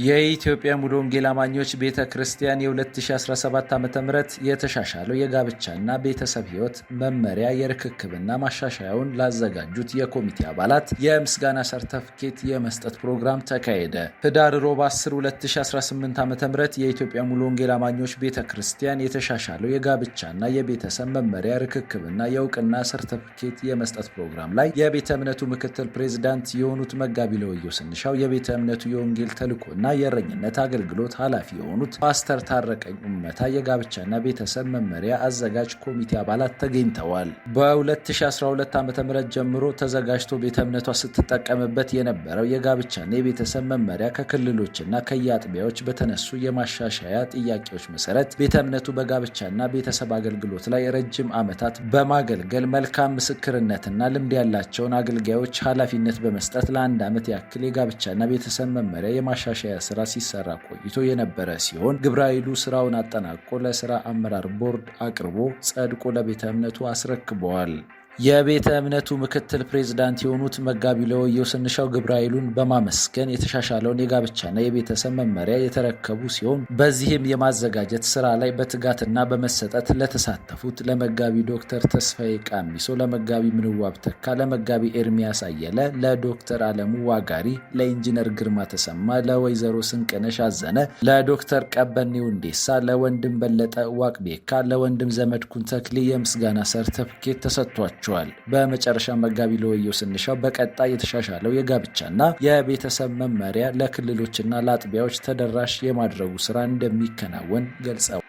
የኢትዮጵያ ሙሉ ወንጌል አማኞች ቤተ ክርስቲያን የ2017 ዓ.ም የተሻሻለው የጋብቻና ቤተሰብ ሕይወት መመሪያ የርክክብና ማሻሻያውን ላዘጋጁት የኮሚቴ አባላት የምስጋና ሰርተፍኬት የመስጠት ፕሮግራም ተካሄደ። ህዳር ሮብ 10 2018 ዓ.ም የኢትዮጵያ ሙሉ ወንጌል አማኞች ቤተ ክርስቲያን የተሻሻለው የጋብቻና የቤተሰብ መመሪያ ርክክብና የእውቅና ሰርተፍኬት የመስጠት ፕሮግራም ላይ የቤተ እምነቱ ምክትል ፕሬዚዳንት የሆኑት መጋቢ ለወየው ስንሻው፣ የቤተ እምነቱ የወንጌል ተልዕኮና የእረኝነት አገልግሎት ኃላፊ የሆኑት ፓስተር ታረቀኝ ኡመታ፣ የጋብቻና ቤተሰብ መመሪያ አዘጋጅ ኮሚቴ አባላት ተገኝተዋል። በ2012 ዓ.ም ጀምሮ ተዘጋጅቶ ቤተ እምነቷ ስትጠቀምበት የነበረው የጋብቻና የቤተሰብ መመሪያ ከክልሎችና ከየአጥቢያዎች በተነሱ የማሻሻያ ጥያቄዎች መሰረት ቤተ እምነቱ በጋብቻና ቤተሰብ አገልግሎት ላይ ረጅም ዓመታት በማገልገል መልካም ምስክርነትና ልምድ ያላቸውን አገልጋዮች ኃላፊነት በመስጠት ለአንድ ዓመት ያክል የጋብቻና ቤተሰብ መመሪያ የማሻሻያ ስራ ሲሰራ ቆይቶ የነበረ ሲሆን፣ ግብረ ኃይሉ ስራውን አጠናቆ ለስራ አመራር ቦርድ አቅርቦ ጸድቆ ለቤተ እምነቱ አስረክበዋል። የቤተ እምነቱ ምክትል ፕሬዝዳንት የሆኑት መጋቢ ለወየው ስንሻው ግብረ ኃይሉን በማመስገን የተሻሻለውን የጋብቻና የቤተሰብ መመሪያ የተረከቡ ሲሆን፣ በዚህም የማዘጋጀት ስራ ላይ በትጋትና በመሰጠት ለተሳተፉት ለመጋቢ ዶክተር ተስፋዬ ቃሚሶ፣ ለመጋቢ ምንዋብ ተካ፣ ለመጋቢ ኤርሚያስ አየለ፣ ለዶክተር አለሙ ዋጋሪ፣ ለኢንጂነር ግርማ ተሰማ፣ ለወይዘሮ ስንቅነሽ አዘነ፣ ለዶክተር ቀበኔ ውንዴሳ፣ ለወንድም በለጠ ዋቅቤካ፣ ለወንድም ዘመድኩን ተክሌ የምስጋና ሰርተፍኬት ተሰጥቷቸዋል። በመጨረሻ መጋቢ ለወየው ስንሻው በቀጣይ የተሻሻለው የጋብቻና የቤተሰብ መመሪያ ለክልሎችና ለአጥቢያዎች ተደራሽ የማድረጉ ስራ እንደሚከናወን ገልጸዋል።